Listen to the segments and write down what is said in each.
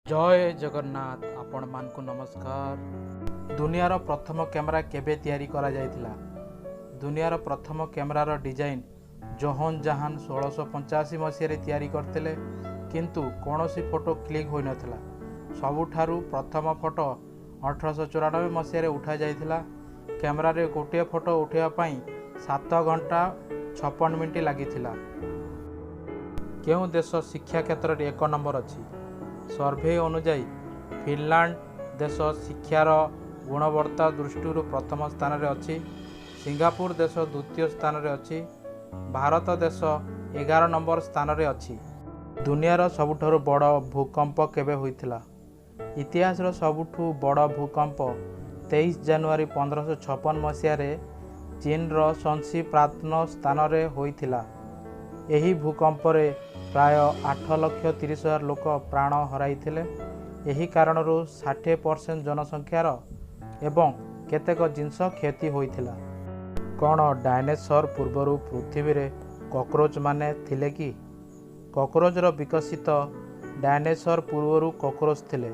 ଜୟ ଜଗନ୍ନାଥ, ଆପଣମାନଙ୍କୁ ନମସ୍କାର। ଦୁନିଆର ପ୍ରଥମ କ୍ୟାମେରା କେବେ ତିଆରି କରାଯାଇଥିଲା? ଦୁନିଆର ପ୍ରଥମ କ୍ୟାମେରାର ଡିଜାଇନ୍ ଜୋହନ ଜାହାନ 1685 ମସିହାରେ ତିଆରି କରିଥିଲେ, କିନ୍ତୁ କୌଣସି ଫଟୋ କ୍ଲିକ୍ ହୋଇନଥିଲା। ସବୁଠାରୁ ପ୍ରଥମ ଫଟୋ 1894 ମସିହାରେ ଉଠାଯାଇଥିଲା। କ୍ୟାମେରାରେ ଗୋଟିଏ ଫଟୋ ଉଠାଇବା ପାଇଁ 7 ଘଣ୍ଟା 56 ମିନିଟ୍ ଲାଗିଥିଲା। କେଉଁ ଦେଶ ଶିକ୍ଷା କ୍ଷେତ୍ରରେ 1 ନମ୍ବର ଅଛି? ସର୍ଭେ ଅନୁଯାୟୀ ଫିନଲାଣ୍ଡ ଦେଶ ଶିକ୍ଷାର ଗୁଣବତ୍ତା ଦୃଷ୍ଟିରୁ ପ୍ରଥମ ସ୍ଥାନରେ ଅଛି। ସିଙ୍ଗାପୁର ଦେଶ ଦ୍ୱିତୀୟ ସ୍ଥାନରେ ଅଛି। ଭାରତ ଦେଶ 11 ନମ୍ବର ସ୍ଥାନରେ ଅଛି। ଦୁନିଆର ସବୁଠାରୁ ବଡ଼ ଭୂକମ୍ପ କେବେ ହୋଇଥିଲା? ଇତିହାସର ସବୁଠୁ ବଡ଼ ଭୂକମ୍ପ 23 ଜାନୁଆରୀ 1556 ମସିହାରେ ଚୀନର ଶନ୍ସି ପ୍ରାନ୍ତର ସ୍ଥାନରେ ହୋଇଥିଲା। ଏହି ଭୂକମ୍ପରେ ପ୍ରାୟ 8,30,000 ଲୋକ ପ୍ରାଣ ହରାଇଥିଲେ। ଏହି କାରଣରୁ 60% ଜନସଂଖ୍ୟାର ଏବଂ କେତେକ ଜିନିଷ କ୍ଷତି ହୋଇଥିଲା। କ'ଣ ଡାଇନୋସର ପୂର୍ବରୁ ପୃଥିବୀରେ କକରୋଚମାନେ ଥିଲେ କି? କକରୋଚର ବିକଶିତ ଡାଇନୋସର ପୂର୍ବରୁ କକରୋଚ ଥିଲେ,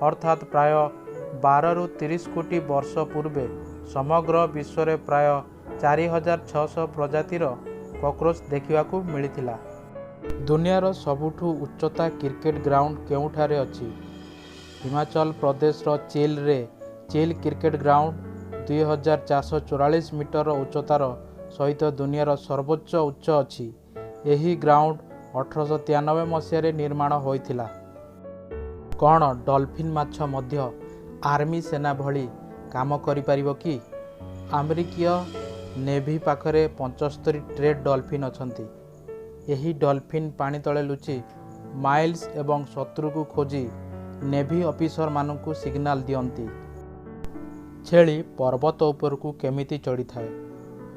ଅର୍ଥାତ୍ ପ୍ରାୟ 12ରୁ 30 କୋଟି ବର୍ଷ ପୂର୍ବେ। ସମଗ୍ର ବିଶ୍ୱରେ ପ୍ରାୟ 4600 ପ୍ରଜାତିର କକରୋଚ ଦେଖିବାକୁ ମିଳିଥିଲା। ଦୁନିଆର ସବୁଠୁ ଉଚ୍ଚତା କ୍ରିକେଟ ଗ୍ରାଉଣ୍ଡ କେଉଁଠାରେ ଅଛି? ହିମାଚଳ ପ୍ରଦେଶର ଚିଲ୍ରେ ଚିଲ୍ କ୍ରିକେଟ ଗ୍ରାଉଣ୍ଡ 2444 ମିଟର ଉଚ୍ଚତାର ସହିତ ଦୁନିଆର ସର୍ବୋଚ୍ଚ ଉଚ୍ଚ ଅଛି। ଏହି ଗ୍ରାଉଣ୍ଡ 1893 ମସିହାରେ ନିର୍ମାଣ ହୋଇଥିଲା। କ'ଣ ଡଲଫିନ୍ ମାଛ ମଧ୍ୟ ଆର୍ମି ସେନା ଭଳି କାମ କରିପାରିବ କି? ଆମେରିକୀୟ ନେଭି ପାଖରେ 75 ଟ୍ରେଡ୍ ଡଲଫିନ୍ ଅଛନ୍ତି। ଏହି ଡଲଫିନ୍ ପାଣି ତଳେ ଲୁଚି ମାଇଲ୍ସ ଏବଂ ଶତ୍ରୁକୁ ଖୋଜି ନେଭି ଅଫିସରମାନଙ୍କୁ ସିଗ୍ନାଲ ଦିଅନ୍ତି। ଛେଳି ପର୍ବତ ଉପରକୁ କେମିତି ଚଢ଼ିଥାଏ?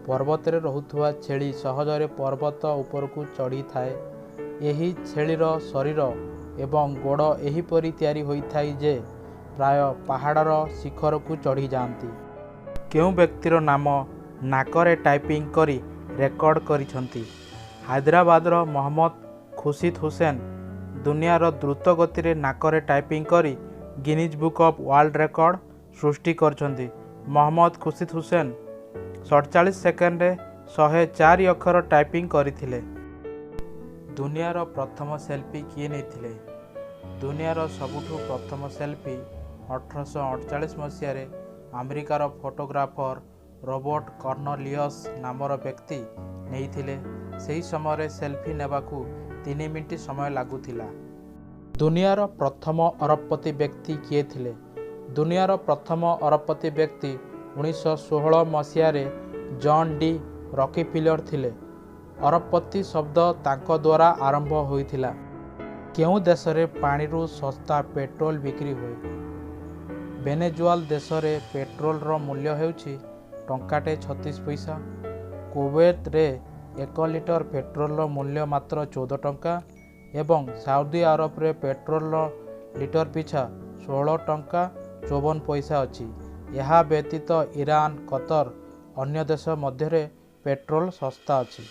ପର୍ବତରେ ରହୁଥିବା ଛେଳି ସହଜରେ ପର୍ବତ ଉପରକୁ ଚଢ଼ିଥାଏ। ଏହି ଛେଳିର ଶରୀର ଏବଂ ଗୋଡ଼ ଏହିପରି ତିଆରି ହୋଇଥାଏ ଯେ ପ୍ରାୟ ପାହାଡ଼ର ଶିଖରକୁ ଚଢ଼ିଯାଆନ୍ତି। କେଉଁ ବ୍ୟକ୍ତିର ନାମ ନାକରେ ଟାଇପିଂ କରି ରେକର୍ଡ କରିଛନ୍ତି? ହାଇଦ୍ରାବାଦର ମହମ୍ମଦ ଖୁର୍ସିଦ ହୁସେନ ଦୁନିଆର ଦ୍ରୁତ ଗତିରେ ନାକରେ ଟାଇପିଂ କରି Guinness book of world record ସୃଷ୍ଟି କରିଛନ୍ତି। ମହମ୍ମଦ ଖୁର୍ସିଦ ହୁସେନ 47 ସେକେଣ୍ଡରେ 104 ଅକ୍ଷର ଟାଇପିଂ କରିଥିଲେ। ଦୁନିଆର ପ୍ରଥମ ସେଲ୍ଫି କିଏ ନେଇଥିଲେ? ଦୁନିଆର ସବୁଠୁ ପ୍ରଥମ ସେଲ୍ଫି 1848 ମସିହାରେ ଆମେରିକାର ଫଟୋଗ୍ରାଫର ରୋବର୍ଟ କର୍ଣ୍ଣଲିୟସ୍ ନାମର ବ୍ୟକ୍ତି ନେଇଥିଲେ। ସେହି ସମୟରେ ସେଲ୍ଫି ନେବାକୁ 3 ମିନିଟ୍ ସମୟ ଲାଗୁଥିଲା। ଦୁନିଆର ପ୍ରଥମ ଅରବପତି ବ୍ୟକ୍ତି କିଏ ଥିଲେ? ଦୁନିଆର ପ୍ରଥମ ଅରବପତି ବ୍ୟକ୍ତି 1916 ମସିହାରେ ଜନ୍ ଡି ରକିଫିଲର ଥିଲେ। ଅରବପତି ଶବ୍ଦ ତାଙ୍କ ଦ୍ୱାରା ଆରମ୍ଭ ହୋଇଥିଲା। କେଉଁ ଦେଶରେ ପାଣିରୁ ଶସ୍ତା ପେଟ୍ରୋଲ ବିକ୍ରି ହୁଏ? ଭେନେଜୁଏଲା ଦେଶରେ ପେଟ୍ରୋଲର ମୂଲ୍ୟ ହେଉଛି ଟଙ୍କାଟେ 36 ପଇସା। କୁୱେତରେ 1 ଲିଟର ପେଟ୍ରୋଲର ମୂଲ୍ୟ ମାତ୍ର 14 ଟଙ୍କା ଏବଂ ସାଉଦି ଆରବରେ ପେଟ୍ରୋଲର ଲିଟର ପିଛା 16 ଟଙ୍କା 54 ପଇସା ଅଛି। ଏହା ବ୍ୟତୀତ ଇରାନ, କତର ଅନ୍ୟ ଦେଶ ମଧ୍ୟରେ ପେଟ୍ରୋଲ ଶସ୍ତା ଅଛି।